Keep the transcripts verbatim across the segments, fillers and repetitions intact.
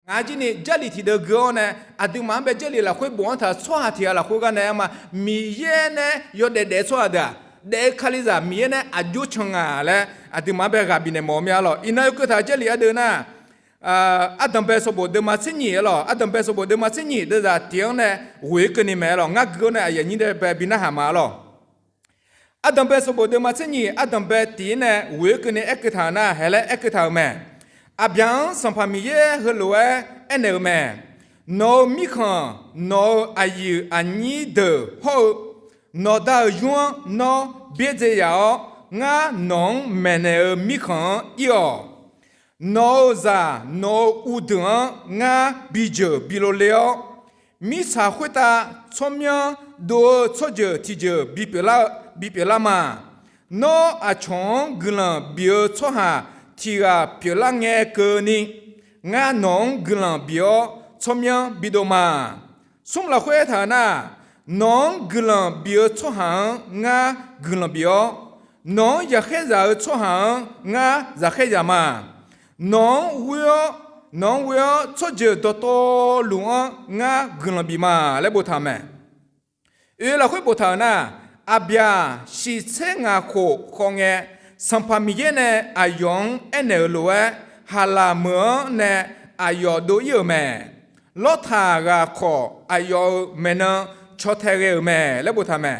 Aqjeq ni Jarlif tiqdeuv gui-awr nae, aqduimaf-anr bae Jarlif lafkhoer bofanr taq-euq tsawrhaq tiq ghaq lafkhoer gar nae aerma, Miqyaer nae yawdaef daef-eu tsawrhaq deuq-aq, daef-eu Kalizaq Miqyaer nae aqjox can nga laer aqduimaf-anr bae ghaq bifnaeq mawf-eu mir-a lawq. Iqnan yawkeuv taq-euq Jarlif ardeuv nar, Ardanqbae sanqbof deuvma tser nyif-a lawq. Ardanqbae sanqbof deuvma tser nyif deuvzaq tiq-anr nae ghoe-ir keuvni mae-a lawq. Ngar gui-awr nae aqyuif aqnyir deuq bae bi narhaq ma-a lawq. Ardanqbae sanqbof deuvma tser nyif, ardanqbae tiq-ir nae ghoe-ir keuvni aerkeuv taq-euq nar, haeq laer aerkeuv taq-euq mae. Aqbyaq-anr Sanqpaq Miqyaer heulof-aer aernaeq-eu mae. Nawq-euq mirkhanq, nawq-euq aqyuif aqnyir deuq hawr-eu, nawqda-euq yur-anr nawr byaerdzae yaf-awr, ngar nawq-anr maeqnaeq-eu mirkhanq-anr ir-awq. Nawq-euq zaq, nawq-euq uvdeuq-anr ngar bijeuq bi lov le-awr, mirtsaq khoertav tsawrmyanr dov-eu tsawrjeuq tiqjeuq bipyeuf lar ma. Nawr aqcawq-anr guiqlanq bif-eu tsawrhaq tiq ghaq pyeuflar ngae keuvni, ngar nawq-anr guiqlanq bif-awr tsawrmyanr bidov ma. Smr lafkhoer aertaq-euq nar, nawq-anr guiqlanq bif-eu tsawrhaq-anr ngar guiqlanq bif-awr, nawq-anr yaqkhaerzaq-eu tsawrhaq-anr ngar zaqkhaerzaq ma. Nawq-anr ghoe-awr, nawq-anr ghoe-awr tsawrjeuq dawqtawvluf-anr ngar guiqlanq bif ma laer boftaq-euq mae. Oe lafkhoer boftaq-euq nar, aqbyaq shiqtser ngaq khof khawf ngae, Sanqpaq Miqyaer nae aqyawf-anr aernaeq-euq lof-aer, haqlaq meuq-anr nae aqyawf dov-ir-euq mae. Lawrtaq ghaq khawf, aqyawf-euq maeqnan caw tae ghae-euq mae laer boftaq mae.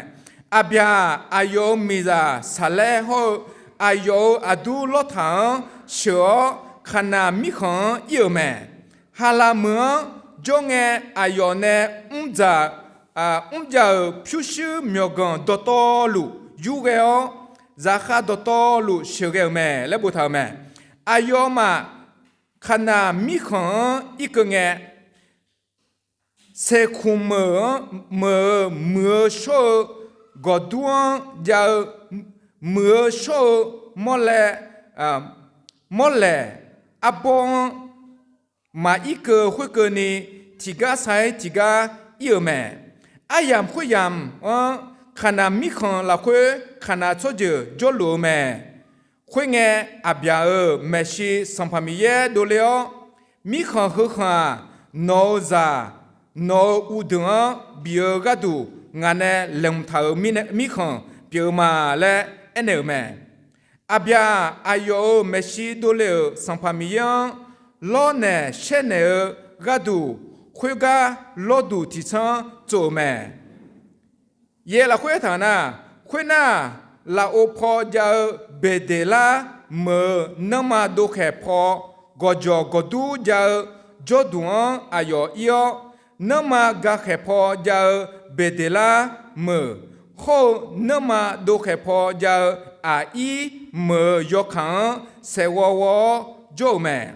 Aqbyaq aqyawf-euq miqzaq Saqlaer hawr-eu, aqyawf-euq aqdur Lawrtaq-anr sheuq-awr, Kaqnaq mirkhanq-anr ir-euq mae. Haqlaq meuq-anr jawr ngae, aqyawf nae mrdzaq, mrjav-euq pyurshuir myawqganq dawqtawvluf yurghae-awr, zaqkhav dawqtawvluf sheuqghae-euq mae laer boftaq-euq mae. Aqyawfmaf Kaqnaq mirkhanq-anr irkeuv ngae, saeqkmq meuq-anr meuq-euq muiq-eu shawr-eu gawqdur-anr jav-eu, muiq-eu shawr-eu mawrlae, mawrlaeq arbawr-anr maqir keuv khoerkeuvni, tiqgar sar-ir tiqgar ir-euq mae. Aryamq khoeryamq-anr Kaqnaq mirkhanq lafkhoer Kaqnaq tsawrjeuq jawrluf-eu mae. Khoerngae, aqbyaq-euq maeqshi Sanqpaq Miqyaer dovler-awr, mirkhanq heukhanq-aq, nawq-euq zaq, nawq-euq uvdeuq-anr bif-eu gharduq ngaq nae laeqhmq taq-euq mirkhanq pyeuf-eu ma laer aernaeq-euq mae. Aqbyaq aqyawf-euq maeqshi dovle-euq Sanqpaq Miqyaer-anr lawrnaeq shaernaeq-eu gharduq, khoergar lawrduq tiqtsanr tsov-euq mae. Yaeq lafkhoer aertaq nar, khoernar, lafov paw jav-eu Beqdeqlar meuq-euq nanrma dovkhaeq paw, gawqjawq gawqdur jav-eu jawrduq-anr aqyawf ir-awr, nanrma gakhaeq paw jav-eu Beqdeqlar meuq hawr-eu nanrma dovkhaeq paw jav-eu aqir meuq-euq yawkaq-anr saeqghawv ghawv-awr jawr-euq mae.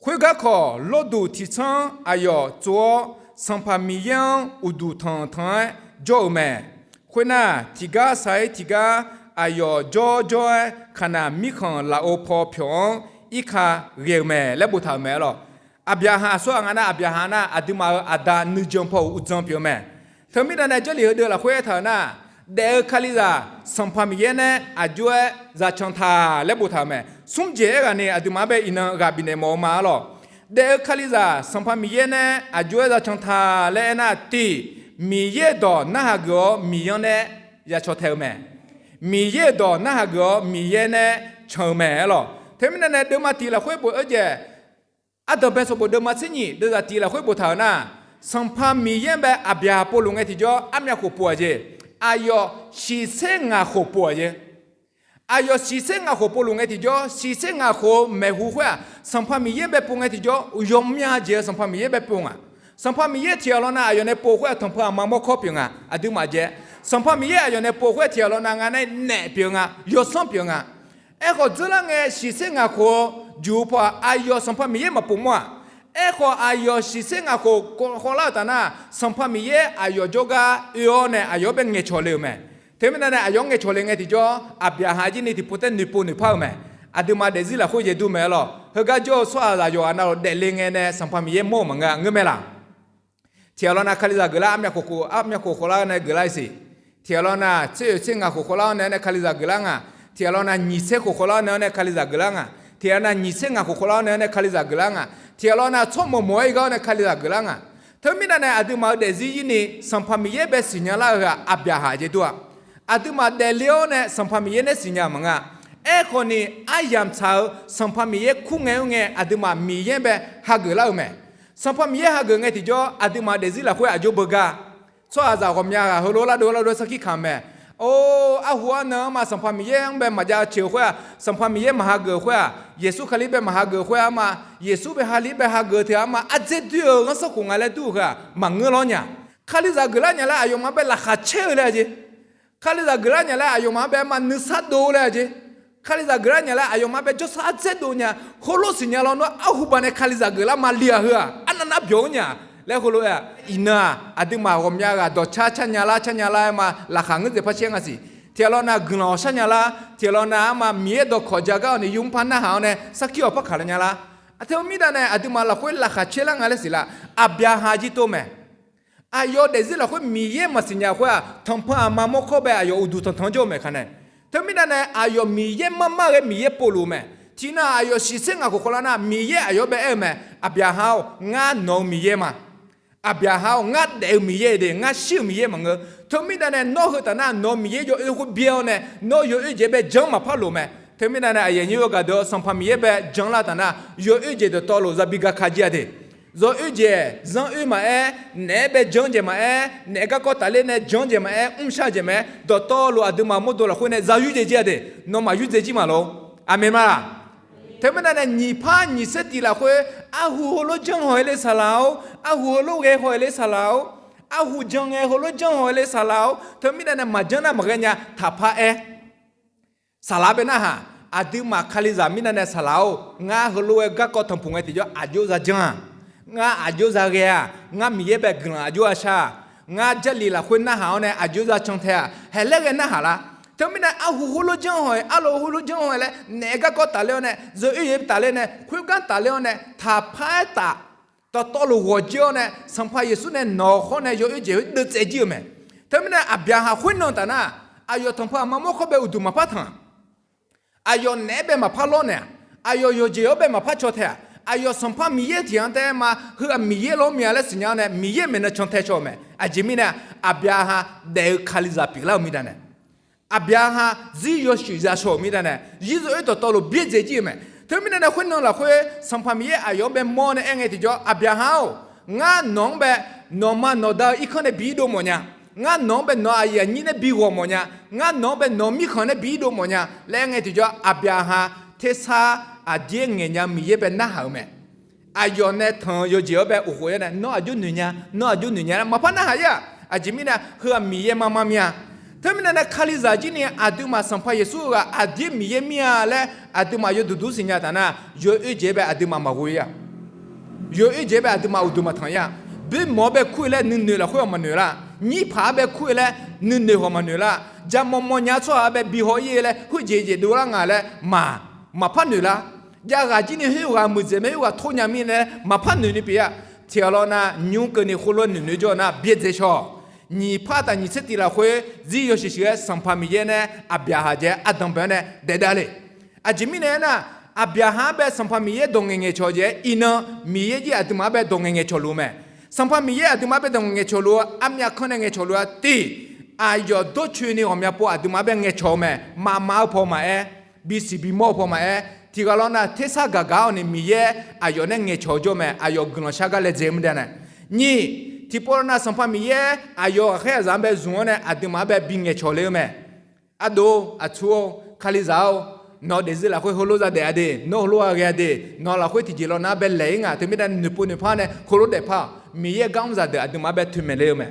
Khoergar khawf, lawrduq tiqtsanr aqyawf tsov-awr, Sanqpaq Miqyaer-anr uqduq tanq tanq-aer jawr-euq mae. Khoernar, tiqgar sar-ir tiqgar aqyawf jawr jawr-aer, Kaqnaq mirkhanq lafov paw pyawq-anr irka ghae-euq mae laer boftaq-euq mae lawq. Aqbyaqhaq aqsur ghaq nga nar, aqbyaqhaq nar aqduimaf-euq aqda nuijan paw-euq uqdzan pyeuf-eu mae. Teumirnae nae Jarlif heudeuq lafkhoer aertaq-euq nar, daef-eu Kalizaq Sanqpaq Miqyaer nae aqjox-aer zaqcan ta laer boftaq-euq mae. Smr jeq aerghaq ni aqduimaf-anr bae iqnan ghaq bifnaeq mawf-eu ma-ar lawq. Daef-eu Kalizaq Sanqpaq Miqyaer nae aqjox-aer zaqcan ta laer aernar, tiq, Miqyaer-euq dawq narhaq geuf-awr Miqyaer nae ya caw tae-eu mae. Miqyaer-euq dawq narhaq geuf-awr Miqyaer nae can-eu mae-ar lawq. Teumirnae nae deuvma tiq lafkhoer bof-eu jeq, Ardanqbae sanqbof deuvma tser nyif deuvzaq tiq lafkhoer boftaq-euq nar, Sanqpaq Miqyaer bae aqbyaq povluf ngae tiqjawr armyav khof pov-aq jeq. Aqyawf shiqtser ngaq khof pov-aq jeq. Aqyawf shiqtser ngaq khof povluf ngae tiqjawr, shiqtser ngaq khof-eu maeqhu khoer-aq, Sanqpaq Miqyaer bae pov ngae tiqjawr, yawmyav jeq-eu Sanqpaq Miqyaer bae pov nga. Sanqpaq Miqyaer tiq ghaq lawr nav aqyawf nae pov khoer-aq, tanqpuq aqma mawrkawr pyeuf nga, aqduimaf jae. Sanqpaq Miqyaer aqyawf nae pov khoer-aq, tiq ghaq lawr nav nga nae naef pyeuf nga, yawsanr pyeuf nga. Aerkhawf, dzeurlar ngae shiqtser ngaq khof-eu juq-eu paw-aq, aqyawf Sanqpaq Miqyaer maqpov mawr-aq. Aerkhawf, aqyawf shiqtser ngaq khof khawvlar-euq taf nar, Sanqpaq Miqyaer aqyawf jawrgar oe-awr nae aqyawf-anr bae ngaeqcawq le-euq mae. Teumirnae nae aqyawf-anr ngaeqcawq le ngae tiqjawr, aqbyaqhaq jir ni tiqpov tae noeqpov noeqpar-eu mae. Aqduimaf daefzir lafkhoer yaeq dur mae-ar lawq. Heugar jawr-eu tsawrhaqzaq yawqghaq navluf daefle ngae nae Sanqpaq Miqyaer mawr-euq maqngeur-a, ngeur mae laq. Tiq ghaq lawr nav Kalizaq geuflar armyav khof khof, armyav khof khawvlar-awr nae geuflar-ir siq. Tiq ghaq lawr nav tser oeq tser ngaq khof khawvlar-awr nae-awr nae Kalizaq geuflar nga. Tiq ghaq lawr nav nyiq tser khof khawvlar-awr nae-awr nae Kalizaq geuflar nga. Tiq ghaq nav nyiq tser ngaq khof khawvlar-awr nae-awr nae Kalizaq geuflar nga. Tiqghaq lawr nar tsawrmawq mawq-aer ir gar-awr nae Kalizaq geuflar nga. Teumirnae nae aqduimaf-euq daefzir-ir ni Sanqpaq Miqyaer bae siqnya lar-eu ghaq Aqbyaqhaq jeq dur-aq, aqduimaf daefle-awr nae Sanqpaq Miqyaer nae siqnya-euq maqnga. Aerkhawf ni, aryamq tsaq-eu Sanqpaq Miqyaer kur ngae-aer ngae, aqduimaf Miqyaer bae hageuf lar-euq mae. Sanqpaq Miqyaer hageuf ngae tiqjawr, aqduimaf daefzir lafkhoer aqjox beugar. Tsawrhaqzaq ghawqmya ghaq heulof lardov lardov sarkir kamq mae. Or, arhu arnan-anr ma Sanqpaq Miqyaer-anr bae maqjav ceuq-eu khoer-aq, Sanqpaq Miqyaer maqhageuf khoer-aq, Yeqsur Kali bae maqhageuf khoer-aq ma, Yeqsur bae Kali bae hageuf teu-aq ma, ardzer doer-eu ghanrsanrkhof nga laer dur-eu heu-aq maqngeur lawr nya. Kalizaq geuflar nya laer aqyawfmaf-anr bae laqkhaq caer-eu laer-a jeq. Kalizaq geuflar nya laer aqyawfmaf-anr bae ma nuisar dov-eu laer-a jeq. Kalizaq geuflar nya laer aqyawfmaf-anr bae jawrsar ardzer dov nya. Heulof siqnya lawr nawr arhu baq nae Kalizaq geuflar maqli-aq heu-aq arnavnar byawq-anr nya laer heulof-aer-aq, iqnan-aq aqduimaf ghawqmya ghaq dawqcar car nya lar car nya lar-aer ma laqkhaq ngeur dzaeq par caer nga siq. Tiqghaq lawr nav guiqlanq hawqshar nya lar, tiqghaq lawr nav-anr ma Miqyaer dawqkawq ja gar-awq ni yumr par narhaq-awr nae sarkir-awq par kaq lar nya lar. Aqteu-eu mirnae nae aqduimaf lafkhoer laqkhaq caer lar nga laer siqlar, Aqbyaqhaq jir tov mae. Aqyawf daefzir lafkhoer Miqyaer maqsiqnya khoer-aq, tanqpanq aqma mawrkawr bae aqyawf uqduq tanqtanq jawr-eu mae khanq nae. Teumirnae nae aqyawf Miqyaer marmar ghae Miqyaer povluf mae. Tiqnan aqyawf shiqser ngaq khof khawvlar nar Miqyaer aqyawf-anr bae aer-eu mae, Aqbyaqhaq-or, ngar nawq-eu Miqyaer ma. Aqbyaqhaq-or, ngar daef-eu Miqyaer de, ngar shir-euq Miqyaer maqngeur. Teumirnae nae nawr heu taf nar nawq-eu Miqyaer yawoer khoer byaer-awr nae nawr yawoer jeq-aer bae janr maqpar loq mae. Teumirnae nae aqyuif aqnyir-eu gaqdeuq-awr Sanqpaq Miqyaer bae janr lar taf nar yawoer jeq dawqtawvluf zabi gaka jir-a de. Yawoer jeq zanr oer maqaer, naeq-aer bae janr jeq maqaer, naeq-aer garkawv tafler nae janr jeq maqaer, mrshar jeq maqaer, dawqtawvluf aqduimaf mawrdo lafkhoer nae zaryur jeq jir-a de. Nawmaf yurdzae jir maqlor. Aqmeq ma laq? Teumirnae nae nyiq par nyiq saer tiq lafkhoer, arhu heulof janr haw-aer le saqlaq-or, arhu heulof ghae haw-aer le saqlaq-or, arhu jan ngae heulof janr haw-aer le saqlaq-or, teumirnae nae maqjanr nar maqghae nya taqpar aer. Saqlaq bae narhaq, aqduimaf Kalizaq mirnae nae saqlaq-or, ngar heulof-aer garkawv tanqpuq ngae tiqjawr aqjox za janr-aq, ngar aqjox za ghae-aq, ngar Miqyaer bae guiqlanq aqjox-a shar-aq, ngar Jarlif lafkhoer narhaq-awr nae aqjox za cantae-aq, haeq laer ghae narhaq lar. Teumirnae arhu heulof janr haw-aer, arlawq heulof janr haw-aer laer naeq-aer garkawv tafler-awr nae, yawoer jeq tafler nae, khoergar tafler-awr nae, taqpar-aer taf, dawqtawvluf ghawq jir-awr nae, Sanqpaq Yeqsur nae nawq-eu khawr nae yawoer jeq khoer deuvtsaev jir-eu mae. Teumirnae Aqbyaqhaq khoernan taf nar, aqyawf tanqpanq aqma mawrkawr bae uqduq maqpar tanq-aq, aqyawf naeq-aer bae maqpar lawrnaeq-aq, aqyawf yawqjeq-awr bae maqpar caw tae-aq, aqyawf Sanqpaq Miqyaer tiq-anr taef-aer ma, heu-aq Miqyaer lawr mya laer siqnya-awr nae Miqyaer maeqnan cantae caw-eu mae. Aqjeq mirnae, Aqbyaqhaq daef-eu Kalizaq pyeuflar-euq mirnae nae, Aqbyaqhaq zir yawshuif za shaw-euq mirnae nae, zir zawoer dawqtawvluf byaerdzae jir-eu mae. Teumirnae nae khoernan lafkhoer Sanqpaq Miqyaer aqyawf-anr bae mawr nae aer ngae tiqjawr, Aqbyaqhaq-or, ngar nawq-anr bae nawqma nawqda-eu irkanr nae bi-ir dov mawf nya. Ngar nawq-anr bae nawq aqyuif aqnyir nae bi ghawq mawf nya. Ngar nawq-anr bae nawq mirkhanq nae bi-ir dov mawf nya laer aer ngae tiqjawr, Aqbyaqhaq tersar aqdir-aer ngaeqnya-eu Miqyaer bae narhaq-eu mae. Aqyawf nae tanq-eu yawqjeq-awr bae uqkhof-aer nae, nawr aqjox noeq nya, nawr aqjox noeq nya laer maqpar narhaq-ir-aq. Aqjeq mirnae, heu-aq Miqyaer marmar mir-a. Teumirnae nae Kalizaq jir ni aqduimaf Sanqpaq Yeqsur-eu ghaq aqdir Miqyaer mir-a laer aqduimaf yawduq dur siqnya taf nar, yawoer jeq-aer bae aqduimaf maqghoe-ir-aq. Yawoer jeq-aer bae aqduimaf uqduq maqtanq-ir-aq. Boermawq-anr bae kur-eu laer nuinoeq lafkhoer-aq maqnoeq lar. Nyirpaq-anr bae kur-eu laer nuinoeq haw maqnoeq lar. Jaqmawf mawfnya-eu tsawrhaq-anr bae bi haw-ir-eu laer khoerjeq jeq dovlar nga laer maq, maqpar noeq lar. Javghaq jir ni khoerghaq muiqdzaeq mae, khoerghaq tor nya mirnae maqpar noeq ni pyeuf-a. Tiqghaq lawr nar nymr keuvni khoerlof-aer noeqnoeq jawr-eu nar byaerdzae shaw. Nyiq par taf nyiq tser tiq lafkhoer zir yawshuif shuif-aer Sanqpaq Miqyaer nae Aqbyaqhaq jeq-aer ardanq bae-awr nae daef davle. Aqjeq mirnae aernar, Aqbyaqhaq-anr bae Sanqpaq Miqyaer dawq ngaeqngaeq cawq jeq-aer iqnan Miqyaer jir aqduimaf-anr bae dawq ngaeqngaeq cawqluf-eu mae. Sanqpaq Miqyaer aqduimaf-anr bae dawq ngaeqngaeq cawqluf-eu armyav kanr nae ngaeqcawq luf-a tiq, aqyawf dawrcoeni ghawqmya pov aqduimaf-anr bae ngaeqcawq-eu mae. Maqmaf-eu paw maqaer, bisiq bimawr-eu paw maqaer, tiqghaq lawr nar tersar gaqgaq-awr ni Miqyaer aqyawf nae ngaeqcawq-eu jawr mae. Aqyawf guiqlanq shar gar laedzae-eu mirnae. Nyiq, tiqpov lawr nar Sanqpaq Miqyaer aqyawf ghaqkhaer ghaqzaq-anr bae zmq-awr nae aqduimaf-anr bae bi ngaeqcawq le-eu mae. Ardov, aqtsu-or, Kalizaq-or, nawq daefzir lafkhoer heulof za daef-a de, nawr heulof-a ghae-a de, nawq lafkhoer tiqjeq lawr nar bae laeq-ir nga teumirnae noeqpov noeqpar nae heulof daefpar-awq. Miqyaer gar mr zaqdeuq aqduimaf-anr bae toeqmaeq le-eu mae.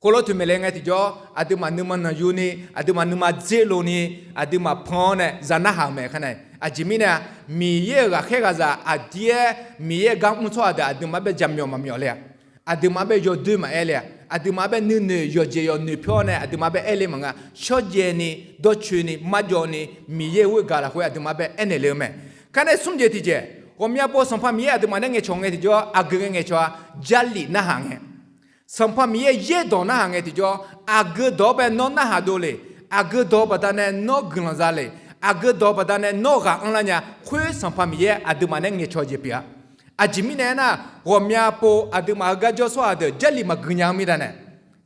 Khoerlof toeqmaeq le ngae tiqjawr, aqduimaf nuima nanqyuni, aqduimaf nuima dzerloni, aqduimaf pan-awr nae za narhaq-euq mae kharnae. Aqjeq mirnae-a, Miqyaer-euq ghaqkhaer ghaqzaq aqdir-aer Miqyaer gar mr tsawrhaq deuq aqduimaf-anr bae jaqmyawf maqmyawf le-a. Aqduimaf-anr bae yawdoer maqaer le-a. Aqduimaf-anr bae nuinoeq yawqjeq yawq noeqpyawr-awr nae aqduimaf-anr bae aer le maqnga. Shawrjaev ni, dawrcoeni, marjawv ni, Miqyaer-euq ghoer gaq lafkhoer aqduimaf-anr bae aernaeq le-eu mae. Kharnae smr jeq tiqjeq, ghawqmya pov Sanqpaq Miqyaer aqduimaf nae ngaeqcawq ngae tiqjawr, aqgeu ngae ngaeqcawq-a, Jarlif narhaq ngae. Sanqpaq Miqyaer yaerdawq narhaq ngae tiqjawr, aqgeu dawq-anr bae nawr narhaq dovle, aqgeu dawq baqdanae nawr guiqlanq zale, aqgeu dawq baqdanae nawr ghaq anrlar nya, khoer Sanqpaq Miqyaer aqduimaf nae ngaeqcawq jeq pyeuf-a. Aqjeq mirnae aernar, ghawqmya pov aqduimaf-euq garjawr tsawrhaq deuq Jarlif maqgui nya-eu mirnae,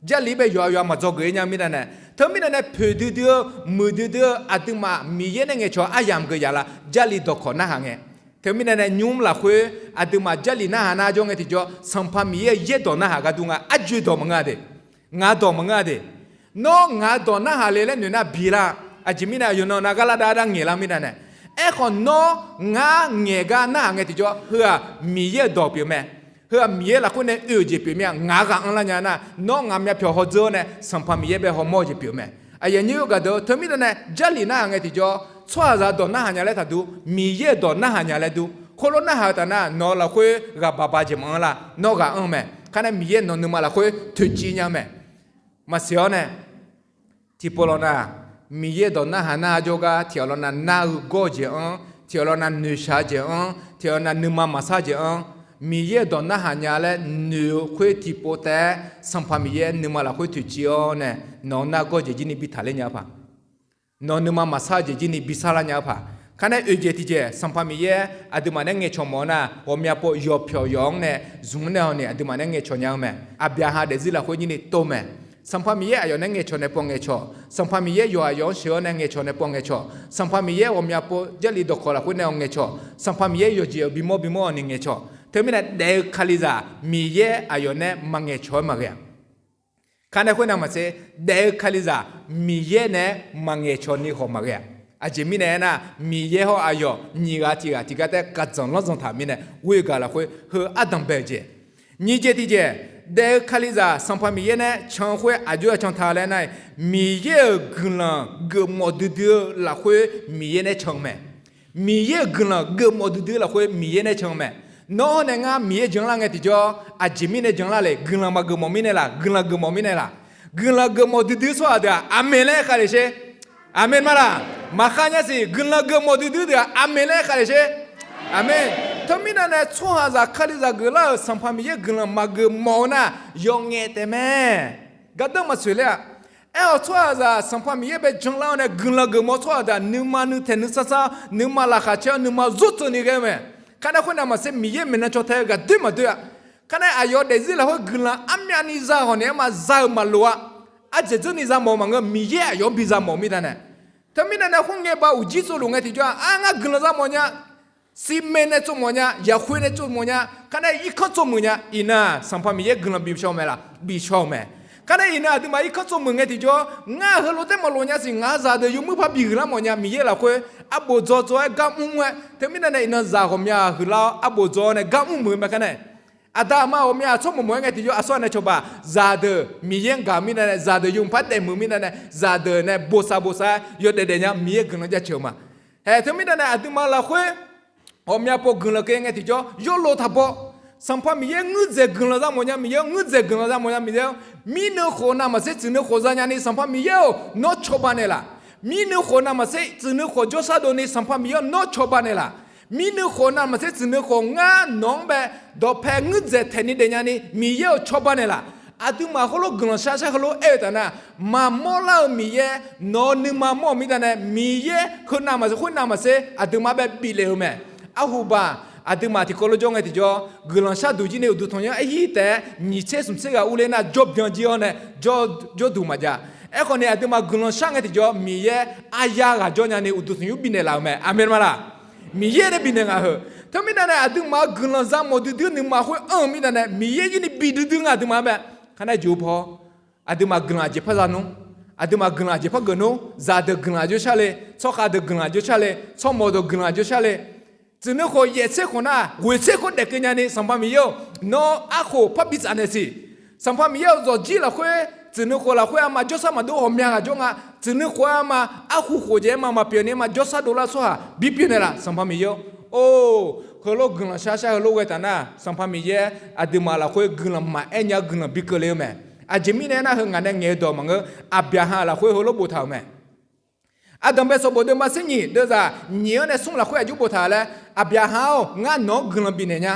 Jarlif bae yawqha yawqha maqdzawgeuf-ir nya-eu mirnae, teumirnae nae poeq duidui-eu muiqdui dui-eu aqduimaf Miqyaer nae ngaeqcawq aryamq geuf yaf lar, Jarlif dawqkawq narhaq ngae. Teumirnae nae nymr lafkhoer aqduimaf Jarlif narhaq nar jawr ngae tiqjawr, Sanqpaq Miqyaer-euq yaerdawq narhaq gharduq nga, arjoe dawq maqngeur-a de. Ngaq dawq maqngeur-a de. Nawr ngaq dawq narhaq le laer noeq nar bi lar. Aqjeq mirnae aqyawf nan nav gar lar dav dar ngaeq lar mirnae, aerkhawf nawr ngar ngaeq gar narhaq ngae tiqjawr heu-aq Miqyaer-euq dawq pyeuf mae. Heu-aq Miqyaer lafkhoer nae oe-euq jeq pyeuf mir-a. Ngaq-eu ghaq anr lar nya nar, nawr ngaq myavpyawq hawdzeur-awr nae Sanqpaq Miqyaer bae hawmawr-eu jeq pyeuf mae. Aqyuif aqnyir gaqdeuq-eu, teumirnae nae Jarlif narhaq ngae tiqjawr, tsawrhaqzaq dawq narhaq nya laer taqdur, Miqyaer-euq dawq narhaq nya laer dur. Khoerlof narhaq-eu taf nar, nawq-eu lafkhoer ghaq baq baq jeq maqanr lar, nawr ghaq anr mae. Kharnae Miqyaer nawq nuima lafkhoer toeqciv nya mae. Maqsiq-awr nae, tiqpov lawq nav, Miqyaer dawq narhaq nar jawrgar tiq ghaq lawq nav nar-eu gawr-eu jeq anr, tiq ghaq lawq nav noeqshaq-eu jeq anr, tiq ghaq lawq nav nuima maqsar-eu jeq anr, Miqyaer-euq dawq narhaq nya laer noeq-eu khoer tiqpov taef-aer Sanqpaq Miqyaer nuima lafkhoer toeqciv-awr nae, nawq-eu nar gawr-eu jeq jir ni bi taqler nya-eu paq. Nawq-eu nuima maqsar-eu jeq jir ni bi sarlar nya-eu paq. Kharnae oeq jeq tiqjeq, Sanqpaq Miqyaer aqduimaf nae ngaeqcawq mawf-eu nar, ghawqmya pov yawqpyawq yawq-anr nae zmq nae hawni aqduimaf nae ngaeqcawq nya-eu mae. Aqbyaqhaq daefzir lafkhoer jir ni tov mae. Sanqpaq Miqyaer aqyawf nae ngaeqcawq nae pov ngaeqcawq, Sanqpaq Miqyaer yawqha yawq-anr sheuq-awr nae ngaeqcawq nae pov ngaeqcawq, Sanqpaq Miqyaer ghawqmya pov Jarlif dawqkawq lafkhoer nae-awq ngaeqcawq, Sanqpaq Miqyaer yawqjeq-euq bimawr bimawr-awq ni ngaeqcawq. Teumirnae daef-eu Kalizaq Miqyaer aqyawf nae maqngaeqcawq-aer maqghae-a. Kharnae khoernav maqtser, daef-eu Kalizaq Miqyaer nae-aer maqngaeqcawq ni khawf maqghae-a. Aqjeq mirnae aernar, Miqyaer hawr aqyawf nyiq ghaq tiq ghaq tiqgar taef-aer gaqdzanq lanrdzanq taq mirnae, ghoer gaq lafkhoer heu ardanq bae-eu jeq. Nyiq jeq tiqjeq, daef-eu Kalizaq Sanqpaq Miqyaer nae-aer can-eu khoer aqjox-aer can ta laer nar-iq, Miqyaer-euq guiqlanq geufmawf duidui-eu lafkhoer Miqyaer nae-aer can-eu mae. Miqyaer-euq guiqlanq geufmawf duidui lafkhoer Miqyaer nae-aer can-eu mae. Nawr hawr nae ngar Miqyaer janlar ngae tiqjawr, aqjeq mirnae janlar le? Guiqlanq maqgeufmawf mirnae laf? Guiqlanq geufmawf mirnae laf? Guiqlanq geufmawf duidui tsawrhaq deuq-aq, aqmeq laer khav le sher. Aqmeq ma laq? Maqkhav nya siq. Guiqlanq geufmawf duidui deuq-aq, aqmeq laer khav le sher. Aqmeq. Teumirnae nae tsawrhaqzaq Kalizaq geuflar-euq Sanqpaq Miqyaer guiqlanq maqgeufmawf-eu nar, yawf ngaef taef mae. Gardanr maqtsoeq ler-aq. Aer-awq tsawrhaqzaq Sanqpaq Miqyaer bae janlar-awr nae guiqlanq geufmawf-eu tsawrhaq deuq-aq, nuima nuitaq nuisar sar, nuima laqkhaq caer-awr nuima zurtov ni ghae-eu mae. Kharnae khoernav maqtser, Miqyaer maeqnan caw tae-eu ghaq doer maqdoer-a. Kharnae aqyawf daefzir lafkhoer guiqlanq armyavni za hawq naeq-aer ma za-eu maqloq-a. Ardzaeq dzeur ni za mawf-eu maqngeur, Miqyaer aqyawf-anr bi za mawf-eu mirnae nae. Teumirnae nae khoerngae ba uqjir tsovluf ngae tiqjawr-aq, ar ngar guiqlanq za mawf nya, siqmeq nae tsov mawf nya, yaqkhoer nae tsov mawf nya, kharnae irkanr tsov muiq nya, iqnan-aq Sanqpaq Miqyaer guiqlanq bif shaw-eu mae laf? Bif shaw-eu mae. Kharnae iqnan aqduimaf irkanr tsov muiq ngae tiqjawr, ngar heulof taef maqlof nya siq, ngaq-euq zaqdeuq yawmuir par bi huiqlar mawf nya, Miqyaer lafkhoer arbof dzaw dzaw-aer gar mr mr-aer, teumirnae nae iqnan zaq ghawqmya huiqlar-awr arbof dzaw-awr nae gar mr muiq-eu mae kharnae. Aqda aqma ghawqmya tsawrmawq mawq-aer ngae tiqjawr aqsur ghaq nae cawba, zaqdeuq Miqyaer-anr gaq-eu mirnae nae, zaqdeuq yawmuiq par daef muiq-eu mirnae nae, zaqdeuq nae bosav bosav-aer yawdaef daef nya, Miqyaer guiqlanq jaceuq-eu ma. Haeq teumirnae nae aqduimaf lafkhoer ghawqmya pov guiqlanq keuvni ngae tiqjawr yawlof taq baw. Sanqpaq Miqyaer ngeur dzaeq guiqlanq za mawf nya, Miqyaer-anr ngeur dzaeq guiqlanq za mawf nya, Miqyaer-anr mirnuiv khof navmaqtser tsuif nuiv khof za nyani Sanqpaq Miqyaer-or, nawr cawba naeqlaf. Mirnuiv khof navmaqtser tsuif nuiv khof jawrshar dovni Sanqpaq Miqyaer-or, nawr cawba naeqlaf. Mirnuiv khof navmaqtser tsuif nuiv khof ngar nawq-anr bae dawqpae ngeur dzaeq taeqni daef nyani Miqyaer-or, cawba naeqlaf. Aqduimaf heulof guiqlanq shar shar heulof aer-eu taf nar, maqmawr lar-eu Miqyaer nawq-eu nuima mawr-euq mirnae nae, Miqyaer heu navmaqtser khoer navmaqtser aqduimaf bae biflef-eu mae. Arhuba, aqduimaf tiqkawv lof jawr ngae tiqjawr, guiqlanq shar duq jir ni uqduq tanqnymr aerhir taef-aer nyiq tser smq tser ghaq urler nar jawrbyan jir-awr nae jawr, jawrduq maqjav. Aerkhawf ni aqduimaf guiqlanq shar ngae tiqjawr Miqyaer arya ghaq jawr nyani uqduq tanqnymr bifnaeq laf-euq mae. Aqmeq ma laq? Miqyaer nae bifnaeq ngaq heu. Teumirnae nae aqduimaf-eu guiqlanq za mawf duidui nuima khoer anr-eu mirnae nae Miqyaer jir ni bi duidui nga aqduimaf-anr bae. Kharnae juq paw, aqduimaf guiqlanq aqjeq par za nmr? Aqduimaf guiqlanq aqjeq par geuf nmr? Zaqdeuq guiqlanq aqjox shar le? Tsawrkhav deuq guiqlanq aqjox shar le? Tsawrmawq deuq guiqlanq aqjox shar le? Tsuif nuiv khof yaef tser khof nar ghoeq tser khof daef keuv nyani Sanqpaq Miqyaer-or, nawr arkhof par bi tsaf naeq siq. Sanqpaq Miqyaer-or, zawqjir lafkhoer tsuif nuiv khof lafkhoer arma jawrshar maqdov ghawqmya ghaq jawr nga. Tsuif nuiv khof-aer arma arkhof khof jaev-aer ma maqpyeuf ni ma jawrshar dovlar tsawrhaq bi pyeuf naeqlaf Sanqpaq Miqyaer-or. Or, heulof guiqlanq shar shar heulof ghae taf nar, Sanqpaq Miqyaer aqduimaf lafkhoer guiqlanq maqaer nya-eu guiqlanq bi keuvle-eu mae. Aqjeq mirnae aernar, heu ngaq nae ngaeq-eu dawq maqngeur, Aqbyaqhaq lafkhoer heulof boftaq-euq mae. Aqdanqbae sanqbof deuvma tser nyiq deuvzaq nyiq-anr nae smr lafkhoer aqjox boftaq laer, Aqbyaqhaq-or, ngar nawq-anr guiqlanq bifnaeq nya.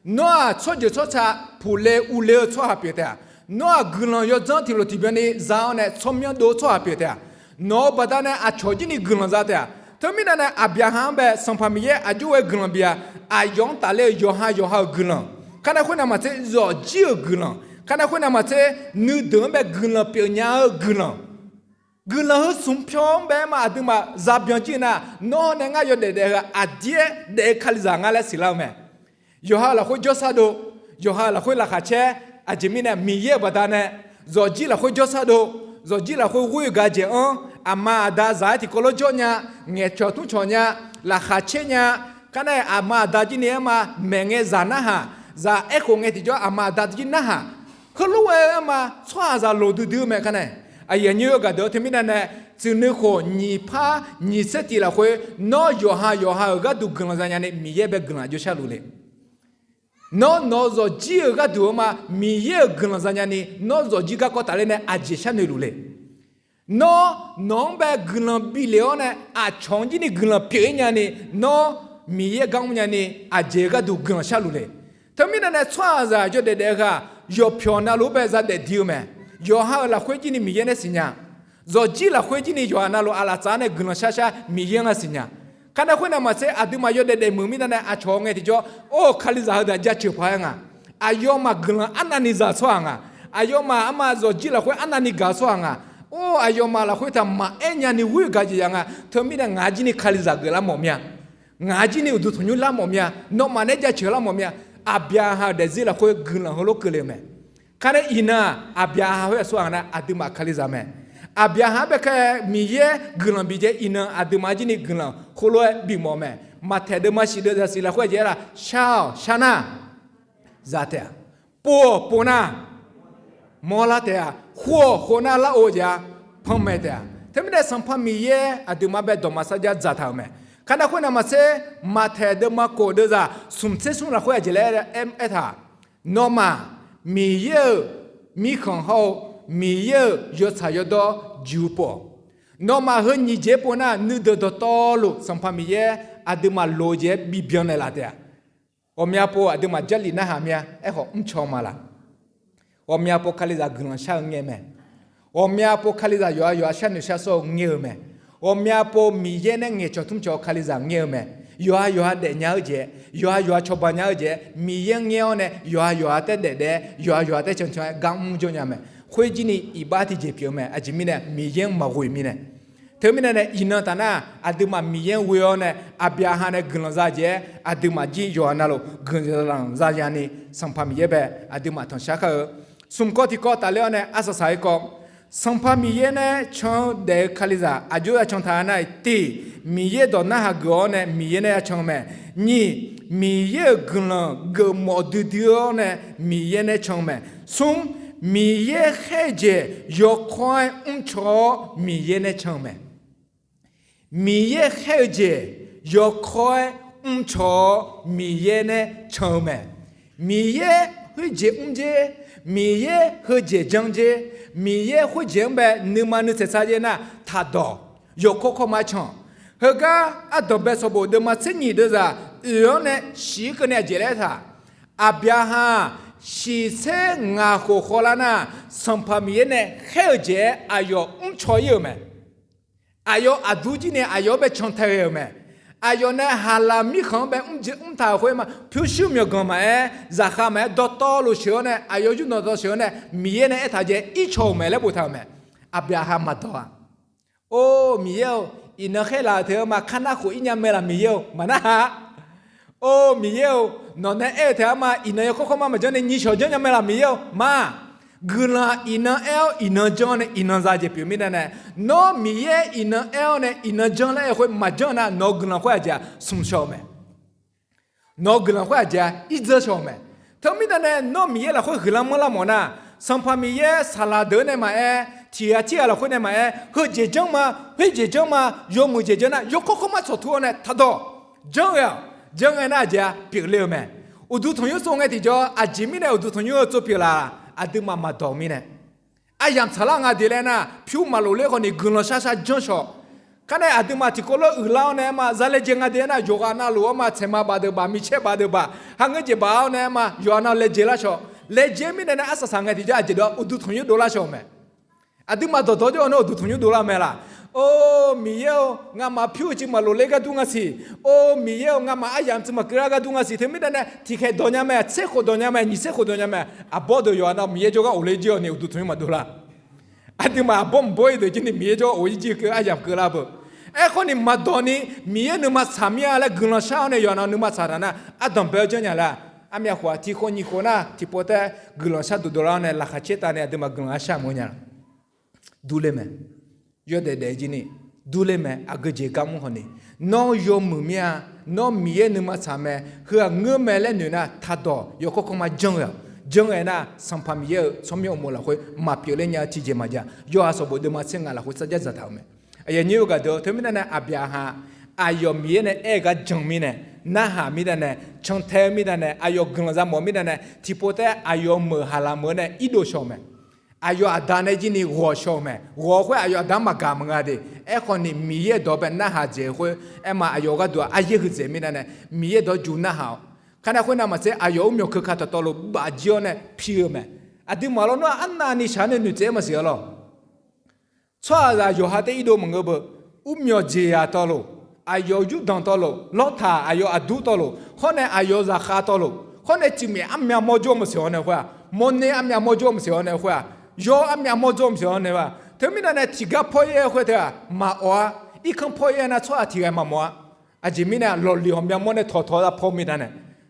Nawr-aq tsawrjeuq tsawrca puqle uvle-eu tsawrhaq pyeuf taef-a. Nawr-aq guiqlanq yawdzanr tiqlof tiqbyan ni za-awr nae tsawrmyanr dov-eu tsawrhaq pyeuf taef-a. Nawq-eu baqdanae aqcawq jir ni guiqlanq za taef-a. Teumirnae nae Aqbyaqhaq-anr bae Sanqpaq Miqyaer aqjox-aer guiqlanq bif-a. Aqyawf-anr tafler-eu yawqha yawqha-euq guiqlanq, kar nae khoernav maqtser zawqjir-euq guiqlanq, kar nae khoernav maqtser nuideuq-anr bae guiqlanq pyeufnya-eu guiqlanq. Guiqlanq heu smq pyawr-anr bae-aer ma aqduimaf za byan jir nar, nawr nae ngar yawdaef daef-eu aqdir-aer daef-eu Kalizaq nga laer siqlar-eu mae. Yawqha-euq lafkhoer jawrshar dov, yawqha-euq lafkhoer laqkhaq caer, aqjeq mirnae Miqyaer-euq baqdanae, zawqjir lafkhoer jawrshar dov, zawqjir lafkhoer ghoer-eu gaq jeq-anr, aqma aqda zaq-aer tiqkawv lof jawr nya, ngaeqcawq tmrcawq nya, laqkhaq caer nya, kar nae aqma aqda jir ni-aer ma, maeq ngae zaq narhaq, zaq aerkhof ngae tiqjawr aqma aqda jir narhaq, heulof-aer-eu aer ma, tsawrhaqzaq loq duidui-eu mae kar nae. Aqyuif aqnyir-eu gaqdeuq-eu teumirnae nae, tsuif nuikhof nyiq par nyiq tser tiq lafkhoer nawr yawqha yawqha-euq gharduq guiqlanq zanya ni Miqyaer bae guiqlanq jawrshar luf le. Nawr nawq-eu zawqjir-euq gharduq-eu ma Miqyaer-euq guiqlanq zanya ni nawr zawqjir garkawv tafler nae aqjeq sharnoeq luf le. Nawr nawq-anr bae guiqlanq bif lef-awr nae aqcawq-anr jir ni guiqlanq pyeuf-ir nya ni, nawr Miqyaer gar mr nya ni aqjeq gharduq guiqlanq sharluf le. Teumirnae nae tsawrhaqzaq yawdaef daef-eu ghaq yawqpyawq navluf-anr bae zadaef di-eu mae. Yawqha-euq lafkhoer jir ni Miqyaer nae siqnya. Zawqjir lafkhoer jir ni yawqha navluf aqlaf tsaf-anr nae guiqlanq shar shar Miqyaer-anr siqnya. Kar nae khoernav maqtser aqduimaf yawdaef daef muiq mirnae nae aqcawq ngae tiqjawr, or, Kalizaq heudeuq jaceuq paq-aer nga. Aqyawfmaf guiqlanq arnavni zaq tsawrhaq nga. Aqyawfmaf arma zawqjir lafkhoer arnavni gaq-eu tsawrhaq nga. Or, aqyawfmaf lafkhoer taq maqaer nyani ghoer-eu gaq jeq ya nga. Teumirnae ngaq-anr jir ni Kalizaq geuflar mawf mir-a. Ngaq-anr jir ni uqduq tanqnymr lar mawf mir-a. Nawmaf nae jaceuq lar mawf mir-a. Aqbyaqhaq-euq daefzir lafkhoer guiqlanq heulof keuvle-eu mae. Kar nae iqnan-aq, Aqbyaqhaq khoer aqsurghaq nar aqduimaf Kalizaq mae. Aqbyaqhaq-anr bae kar-aer Miqyaer guiqlanq bif jaev iqnan aqduimaf jir ni guiqlanq khoerlof-aer bifmawf-eu mae. Maqtaeq deuvma shif deuvzaq shif lafkhoer aqjeq aer-aq, shar-awq shar nar, za taef-a. Pov-awq pov nar, mawrlar taef-a. Khof-awq khof nar lar-eu jeq-a, panmaeq taef-a. Teumirnae Sanqpaq Miqyaer aqduimaf bae dawqma sarjax dzaqtaq-euq mae. Kar nar khoernav maqtser, Maqtaeq deuvma kof deuvzaq smq tser smr lafkhoer aqjeq laer aer-eu aertaq, nawmaf Miqyaer-euq mirkhanq hawr-eu Miqyaer-euq yawtsaq yawdawr juq pov-awq. Nawmaf heu nyiq jeq pov nar nuideuq dawqtawvluf Sanqpaq Miqyaer aqduimaf loq-eu jeq-aer bibyan naeqlaf taef-a. Ghawqmya pov aqduimaf Jarlif narhaq mya aerkhawf mrcaw ma laq. Ghawqmya pov Kalizaq guiqlanq shar-eu ngae mae. Ghawqmya pov Kalizaq yawqha yawqha sharnoeq shar sawr-eu ngae-eu mae. Ghawqmya pov Miqyaer nae ngaeqcawq tmrcawq-eu Kalizaq ngae-eu mae. Yawqha yawqha daefnya-eu jeq, yawqha yawqha cawba nya-eu jeq, Miqyaer ngaer-awr nae yawqha yawqha taer daef daef-aer, yawqha yawqha taer cancan-aer gar mr jawr nya mae. Khoer jir ni iqbax tiqjeq pyeuf-eu mae. Aqjeq mirnae Miqyaer-anr maqghoe mirnae. Teumirnae nae iqnan taf nar, aqduimaf Miqyaer-anr ghoe-awr nae Aqbyaqhaq nae guiqlanq za jeq-aer aqduimaf jir yawqha navluf guiqlanq zanya ni Sanqpaq Miqyaer bae aqduimaf tanqshar kar-eu. Smq kawv tiqkawv tafler-awr nae arsaq saq-ir kawv, Sanqpaq Miqyaer nae can-eu daef-eu Kalizaq aqjox ya can taq-a nar-iq tiq, Miqyaer dawq narhaq geuf-awr nae Miqyaer nae ya can-eu mae. Nyiq, Miqyaer-euq guiqlanq geufmawf duidui-awr nae Miqyaer nae can-eu mae. Smr, Miqyaer khaer-eu jeq yawkawr-aer mrcaw-awr Miqyaer nae can-eu mae. Miqyaer khaer-eu jeq yawkawr-aer mrcaw-awr Miqyaer nae can-eu mae. Miqyaer khoerjeq mr jer, Miqyaer heujeq janr jer, Miqyaer khoerjeq-anr bae nuima nuitsaeq sar jer nar taqdawq, yawkawr kawrma can. Heugar ardanqbae sanqbof deuvma tser nyiq deuvzaq oeq-anr nae shiq-ir keuvni aqjeq laer aertaq, Aqbyaqhaq shiq tser ngaq khof khawvlar nar, Sanqpaq Miqyaer nae khaer-eu jeq-aer aqyawf mrcaw-ir-euq mae. Aqyawf aqdur jir ni aqyawf-anr bae can tae ghae-euq mae. Aqyawf nae haqlaq mirkhanq-anr bae mrjeq mrtaq-euq khoer ma, pyurshuir myawqganq maqaer, zaqkhav maqaer, dawqtawvluf sheuq-awr nae, aqyawf yurdawq dawq sheuq-awr nae, Miqyaer nae aertaq jeq ircawq-euq mae laer boftaq-euq mae. Aqbyaqhaq maqdawq-a. Or, Miqyaer-or, iqnan khaerlaf-euq teu-anr ma kar nar khof ir nya mae laq Miqyaer-or, maqnarhaq. Or, Miqyaer-or, nawq nae aer-eu taef-aer ma iqnan yawkawr kawrma maqjanr ni nyiq shawq janr nya mae laq Miqyaer-or, ma. Guiqlanq iqnan aer-awr iqnan janr nae iqnan za jeq pyeuf mirnae nae, nawr Miqyaer iqnan aer-awr nae iqnan janr laer aer-eu khoer maqjanr nar nawq-eu guiqlanq khoer aqjeq-aq smq shaw-eu mae. Nawq-eu guiqlanq khoer aqjeq-aq irdzeur shaw-eu mae. Teumirnae nae nawr Miqyaer lafkhoer huiqlar manrlar mawf nar, Sanqpaq Miqyaer saqlaq deuq-anr nae maqaer, tiq ghaq tirghaq lafkhoer nae maqaer, heujeq janr ma, khoerjeq janr ma, yawmuiq jeq janr nar, yawkawr kawrma tsawqtur-awr nae taqdawq, janr ghae-awq. Janr ghae nar aqjeq-aq pyeufle-eu mae. Uqduq tanqnymr tsov ngae tiqjawr aqjeq mirnae uqduq tanqnymr-eu tsov pyeuflaf-a, aqduimaf maqdawq mirnae. Aryamq tsaqlar nga de laer nar, pyur maqlof ler khawf ni guiqlanq shar shar janr shaw. Kar nae aqduimaf tiqkawv lof uiqlar-awr nae aer ma, zalaejae nga de aer nar, yawqghaq navluf-anr ma tsaeqma baf deuq baf, micaer baf deuq baf, ha ngeur jeq baf-awr nae aer ma, yawqghaq nav laejae lar shaw. Laejae mirnae nae arsaq saq ngae tiqjawr aqjeq deuq-aq uqduq tanqnymr dovlar shaw-eu mae. Aqduimaf dawqdawq jawr-eu nar uqduq tanqnymr dovlar mae laq. Or, Miqyaer-or, ngamaf pyur-eu jeq maqlof ler gar dur nga siq. Or, Miqyaer-or, ngamaf aryamq tsuif maqkeuv lar gar dur nga siq. Teumirnae nae tiqkhaeq dawq nya mae, tser khof dawq nya mae, nyiq tser khof dawq nya mae, aqbawr deuq yawqha nav Miqyaer jawrgar of ler jir-awq ni uqduq tmq-ir maqdov lar. Aqduimaf aqbawr mqbawr-ir deuq jir ni Miqyaer jawrgar of-ir jir keuv aryamq keuv lar beu. Aerkhawf ni maqdawq ni Miqyaer nuima tsaq mir-a laer guiqlanq shar-awr nae yawqha nav nuima tsaq taq nar ardanq bae-awr janrnya laer. Armyav khof-aq tiq khof nyiq khof nar tiqpov taef guiqlanq shar dovdov lar-awr nae laqkhaq caer taf ni aqduimaf guiqlanq-anr shar mawf nya la. Durler mae. Yawdaef daef jir ni durler mae. Aqgeu jeq gar mr khawf ni, nawr yawmuiq mir-a, nawr Miqyaer nuima tsaq mae, heu-aq ngeur mae laer noeq nar taqdawq yawkawr kawrma janr ghae-awq. Janr ghae nar Sanqpaq Miqyaer-euq tsawrmyanr uqmov lafkhoer maqpyeuf ler nya-eu tiqjeq maqjav. Yawqha sanqbof deuvma tser ngaq lafkhoer sarjax dzaqtaq-euq mae. Aqyuif aqnyir-eu gaqdeuq-or, teumirnae nae Aqbyaqhaq aqyawf Miqyaer nae aer-eu gar jan mirnae, narhaq mirnae nae, cantae-eu mirnae nae, aqyawf guiqlanq za mawf mirnae nae, tiqpov taef-aer aqyawf meuq haqlaq meuq-eu nae irdov shaw-euq mae. Aqyawf aqda nae jir ni ghawq shaw-euq mae. Ghawq khoer aqyawf aqda maqgaq maqnga de. Aerkhawf ni Miqyaer dawq bae narhaq dzaeq-eu khoer, aerma aqyawf gharduq-aq aryaer huiqdzaeq mirnae nae, Miqyaer dawq juv narhaq-awq. Kanae khoernav maqtser aqyawf urmyawq keuka tawqtawvluf bafjir-awr nae pi-eu mae. Aqduimaf lawr nar arnavni shaq-anr nae noeqtsaev-aer maqsiq-a lawr. Tsawrhaqzaq yawqha taef irdov maqngeur beu. Urmyawq jeqzaq tawvluf, aqyawf yurdanq tawvluf, lawrtaq aqyawf aqdur tawvluf, hawr nae aqyawf zaqkhav tawvluf, hawr nae tiq maeq armyav mawr jawr maqsiq-awr nae khoer-aq, mawrner armyav mawr jawr maqsiq-awr nae khoer-aq, yawr armyav mawr jawr maqsiq-awr nae-a. Teumirnae nae tiqgar pawr-ir-aer khoer teu-aq maqawf-a. Irkanr pawr-ir-aer nar tsawrhaq tiq ghaq maqmawf-a. Aqjeq mirnae lawqliq ghawqmya mawr nae tawqtawq-aer pawr mirnae nae,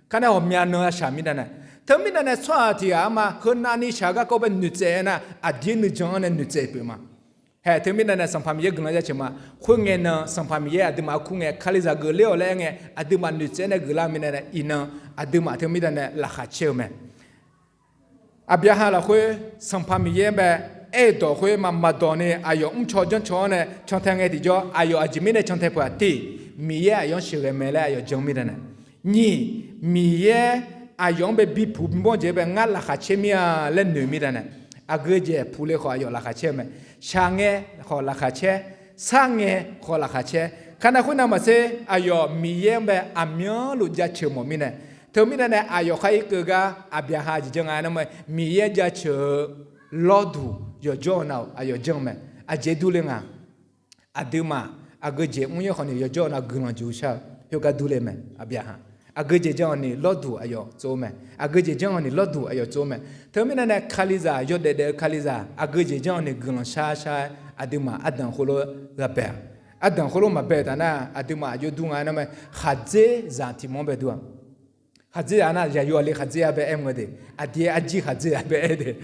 kanae ghawqmya nan-a shaq mirnae nae, teumirnae nae tsawrhaq tiq ghaq-anr ma heu navni shaq garkawv bae noeqtsaev-aer nar aqdir nuijan-anr nae noeqtsaev pyeuf ma. Hae teumirnae nae Sanqpaq Miqyaer guiqlanq jaceuq ma. Khoerngae nan Sanqpaq Miqyaer aqduimaf-anr kur ngae, Kalizaq geufler-awq laer aer ngae, aqduimaf noeqtsaev nae geuflar mirnae nae iqnan aqduimaf teumirnae nae laqkhaq caer-eu mae. Aqbyaqhaq lafkhoer Sanqpaq Miqyaer bae aer-eu dawq khoer ma maqdawq ni aqyawf mrcaw janrcaw-awr nae cantae ngae tiqjawr aqyawf aqjeq mirnae cantae peuq-aq tiq, Miqyaer aqyawf-anr sheuqghae mae laer aqyawf jan mirnae nae, nyiq, Miqyaer aqyawf-anr bae bipuq bimawr jeq bae ngar laqkhaq caer mir-a laer noeq mirnae nae, aqgeu jeq puq le khawf aqyawf laqkhaq caer-eu mae. Shaq ngae khawf laqkhaq caer, sar ngae khawf laqkhaq caer. Kanae khoernav maqtser aqyawf Miqyaer-anr bae aqmyanluf jaceuq mawf mirnae, teumirnae nae aqyawf khar irkeuv gar Aqbyaqhaq jeq janr nga nar ma, Miqyaer jaceuq-eu lawrduq yawqjawr-eu nav-euq aqyawf janr-eu mae. Aqjeq durler nga. Aqduimaf aqgeu jeq mr-ir khawf ni yawqjawr-eu nav guiqlanq juq shar-eu khoergar durler mae. Aqbyaqhaq aqgeu jeq janr-awq ni lawrduq aqyawf tsov-eu mae. Aqgeu jeq janr-awq ni lawrduq aqyawf tsov-eu mae. Teumirnae nae Kalizaq yawdaef daef-eu Kalizaq aqgeu jeq janr-awq ni guiqlanq shar shar-aer aqduimaf ardanq khoerlof-aer ghaq bae-aq. Ardanq khoerlof maqbae-eu taf nar aqduimaf aqjox dur nga nar ma, khaqdzer zaq tiq mawr bae dur-aq. Khaqdzer zaq nar yaqyo aqli khaqdzer-a bae aer mq-eu de, aqdui-aer arjir khaqdzer-a bae aer de.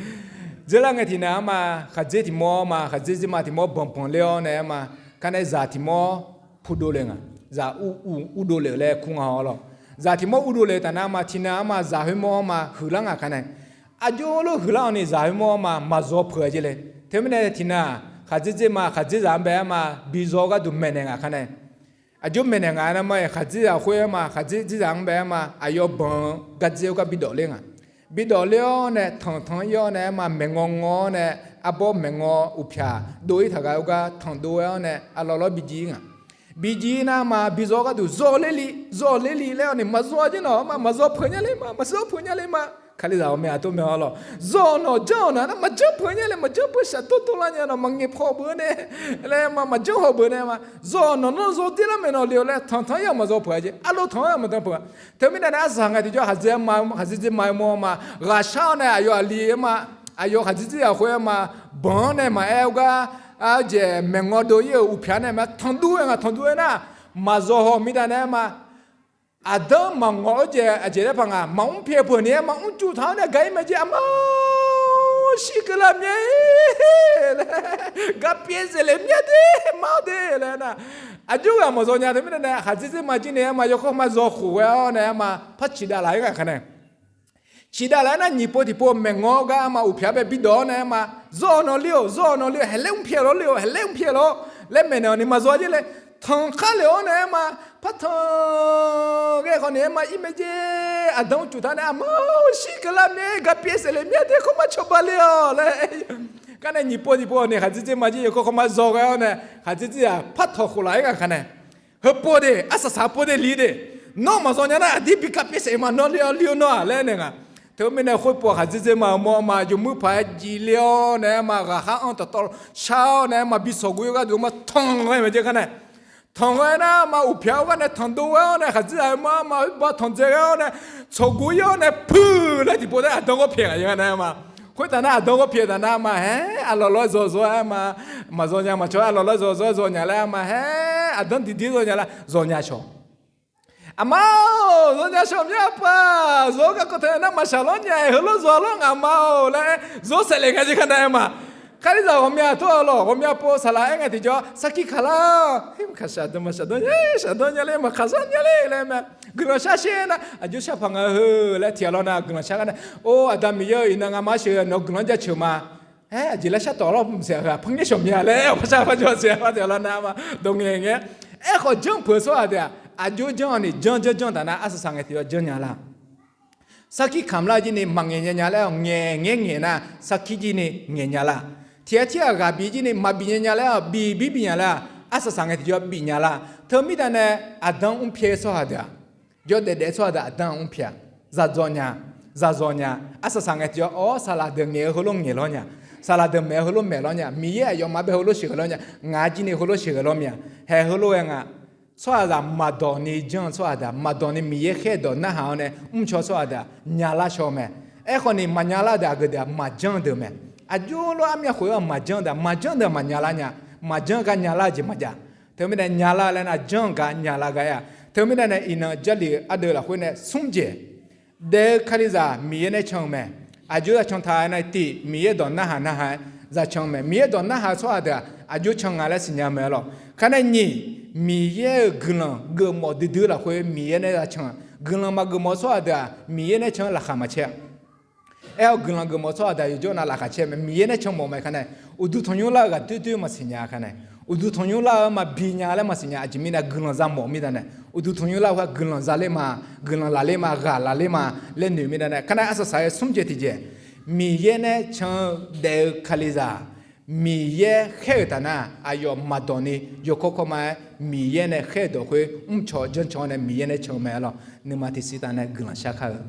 Dzeurlar ngae tiqnav-anr ma, khaqdzer tiq mawr ma, khaqdzer dzer ma tiq mawr banqbanq ler-awr nae-aer ma, kanae zaq tiq mawr pudov le nga. Zaq ur ur urdov le-euq laer kur nga-awr lawr. Zaq tiq mawr urdov le-eu taf nar ma tiqnav-anr ma zaq khoermawr-anr ma huiqlar nga kanae. Aqjox lof huiqlar-awr ni zaq khoermawr-anr ma maqzaw peuq-a jer le. Teumirnae tiqnav khaqdzer dzer ma khaqdzer zaq-anr bae-aer ma bizaw gharduq maeqnaeq nga kanae. Aqjox maeqnaeq nga nar ma-iq khaqdzer zaq khoer-aer ma khaqdzer dzer zaq-anr bae-aer ma aqyawf banq-eu gardzer-eu gar bidawf ler nga. Bidawf ler-awr nae tanqtanq-ir-awr nae-aer ma maeqngaw ngaw-awr nae arbawr maeqngaw uqpyaq dov-ir taq ghae-eu gar tanqdov-aer-awr nae arlawr lawr bijiv-ir nga. Bijiv-ir nar ma bizaw gharduq zawq ler li zawq ler li laer-awr ni maqzaw jer nawq-anr ma maqzaw peuq nya le ma maqzaw peuq nya le ma. Kalizaq ghawqmya aqtov mae-awr lawr. Zawq nawq janr-awq nawq nar maqjanr peuq nya le maqjanr peuq shafdov dovlar nya nawq maqngaeq paw beu nae laer ma maqjanr haw beu nae ma. Zawq nawq nawr zaw der lar mae nawq le-awq laer tanqtanq-ir-awq maqzaw peuq-a jer arlawr tanq-ir-awq maqdanr peuq-a. Teumirnae nae arzaq ngae tiqjawr khaqdzer-aer ma khaqdzer dzer ma-aer mawr-awr ma ghaqshar-awr nae aqyawf aqli-aer ma aqyawf khaqdzer dzer zaq khoer-aer ma banq-anr nae maqaer-eu gar arjeq maeqngaw dov-ir-euq uqpyaq nae ma tanqdur-aer nga tanqdur-aer nar maqzaw haw mirda nae-aer ma. Aqdanr maqngawq-eu jeq aqjeq laer paq nga maqmr pyaeq peuq ni-aer ma mrcuf taq-awr nae gaq-ir mae jer aqma shir keuvlar myav-ir laer gar pyaev saef le myav de mar de laer nar. Aqjox ghaq maqzaw nya teumirnae nae khaqdzer dzer ma jir nae-aer ma yawkawr ma zaw khof ghae-awr nae-aer ma par ciqdav laf-ir nga kanae. Ciqdav laf-aer nar nyiq pov tiqpov maeqngaw-awr gar ma uqpyaq bae bidawq-awr nae-aer ma. Zawr-awq nawq le-or zawr-awq nawq le-or haeqlaer mr pyaeq lawr le-or haeqlaer mr pyaeq lawr laer maeqnaeq-awq ni maqzaw jer le. Tanqkhar le-awr nae-aer ma. Par tanq ghae khawf nae-aer ma ir mae jer. Aqdanr cuf taq nae aqma shir keuvlar myav-ir gar pyaev saef le myav de kawr ma cawba le-awq laer. Gar nae nyiq pov tiqpov ni khaqdzer dzer ma jir yawkawr kawr ma zaw ghae-awr nae khaqdzer dzer-aq par tawq khof laf-ir nga kanae. Heupov de arsaq saq pov de li de. Nawr maqzaw nya nar aqdir bi gar pyaev saef ma nawr le-awr li-awr nawr-aq laer naeq nga. Teumirnae khoerpov khaqdzer dzer ma-euq mawr ma, yawmuir paq-aer jivler-awr nae aer ma, ghaqkhar anr tawqtawv shar-awr nae aer ma, bi sawqgov-ir gharduq ma tanq ghae maeq jeq kar nae. Tanq ghae nar ma, uqpyaq-eu gharnae tanqdov ghae-awr nae, khaqdzer ghaq-eu ma ma, oerbar tanqdzae ghae-awr nae, tsawqgov-ir-awr nae puiq laer tiqpov taef aqdan ghawr pyaeq ngaq jeq kar nae aer ma. Khoertaf nar aqdan ghawr pyaeq taf nar ma, haer, aqlawq lawr-aer zawqzawq-aer aer ma, maqzawq nya maqcawq, aqlawq lawr-aer zawqzawq-aer zawq nya laer aer ma, haer, aqdan tiqdir zawq nya laer zawq nya shawq. Aqma-or, zawq nya shawq mya paq, zawq-eu garkawv taq nar maqshaq lawr nya-aer, heulof zawq lawr ngaq ma-or laer aer, zawq saeqlaeq nga jeq kar nae aer ma. Kalizaq ghawqmya tawr-a lawq, ghawqmya pov saqlaq aer ngae tiqjawr sarkir kaq lar. Kaq shaqdan maqshaq dawr nya, shaqdan nya le, maqkaq zar nya le laer mae. Guiqlanq shar sher nar aqjox sharpaq nga heu laer tiq ghaq lawr nar guiqlanq shar gar nae, or, Aqda Miqyaer-eu, iqnan ngamaf sheuq-eu nawq-eu guiqlanq jaceuq ma. Aer, aqjeq laer shar tawf lawr mqsaeq-a, par ngaer shawq mya laer, aqpar shar par jawr siq-a, par tiq ghaq lawr nar ma, dawq ngaeq ngae. Aerkhawf janr peuq-eu tsawrhaq deuq-aq, aqjox janr-awr ni janr janr janr taf nar arsaq saq ngae tiqjawr janr nya lar. Sarkir kamq lar jir ni maqngaeq nya nya laer-awq, ngaeq ngaer ngaeq nar sarkir jir ni ngaeq nya lar. Tiq ghaq tir ghaq ghaq bif jir ni maqbif nya nya laer-awq, bif bif bif nya laer-aq, arsaq saq ngae tiqjawr bif nya lar. Teumirnae nae aqdan mrpyaeq-eu tsawrhaq deuq-aq, jawrdaef daef-eu tsawrhaq deuq aqdan mrpyaeq-a, zaqdzawq nya, zaqdzawq nya, arsaq saq ngae tiqjawr-awr saqlaq deuq ngaeq-eu heulof ngaeq lawr nya, saqlaq deuq maeq-eu heulof maeq lawr nya, Miqyaer aqyawfmaf bae heulof sheuqghae lawr nya, ngaq-a jir ni heulof sheuqghae lawr mya, haeq heulof ghae nga. Tsawrhaqzaq maqdawq ni janr-eu tsawrhaq deuq-aq, maqdawq ni Miqyaer khaerdawq narhaq-awr nae mrcaw tsawrhaq deuq-aq nya lar shaw mae. Aerkhawf ni maqnya lar deuq aqgeu deuq-aq maqjanr deuq mae. Aqjox lof armyav khof-aer maqjanr deuq-aq, maqjanr deuq-aq maqnya lar nya, maqjanr gar nya lar jeq maqjav. Teumirnae nya lar laer nar janr gar nya lar gar-a. Teumirnae nae iqnan Jarlif-eu ardeuv lafkhoer nae smr jeq daef-eu Kalizaq Miqyaer nae can-eu mae. Aqjox za can taq-aer nar tiq, Miqyaer dawq narhaq narhaq-aer za can-eu mae. Miqyaer dawq narhaq-eu tsawrhaq deuq-aq aqjox can nga laer siqnya mae lawq. Kar nae nyiq, Miqyaer-euq guiqlanq geufmawf duidui lafkhoer Miqyaer nae za can-a. Guiqlanq maqgeufmawf-eu tsawrhaq deuq-aq Miqyaer nae can-eu laqkhaq maqcaer-a. Aer-awr guiqlanq geufmawf-eu tsawrhaq deuq-aq yawqjawr nav laqkhaq caer mae, Miqyaer nae can mawf mae kar nae. Uqduq tanqnymr lar-eu ghaq doer doer maqsiq nya kar nae. Uqduq tanqnymr lar-eu ma bi nya laer maqsiq nya, aqjeq mirnae guiqlanq za mawf mirnae nae. Uqduq tanqnymr lar-eu khoer guiqlanq za ler ma, guiqlanq laf ler ma, ghaq laf ler ma laer noeq mirnae nae. Kar nae arsaq saq-aer smr jeq tiqjeq, Miqyaer nae can-eu daef-eu Kalizaq, Miqyaer khaer-euq taf nar aqyawf maqdawq ni yawkawr kawrma-aer Miqyaer nae khaer-eu dawq khoer mrcaw janr caw-awr nae Miqyaer nae can-eu mae lawq. Nuima tiqsiq taf nae guiqlanq shar kar-eu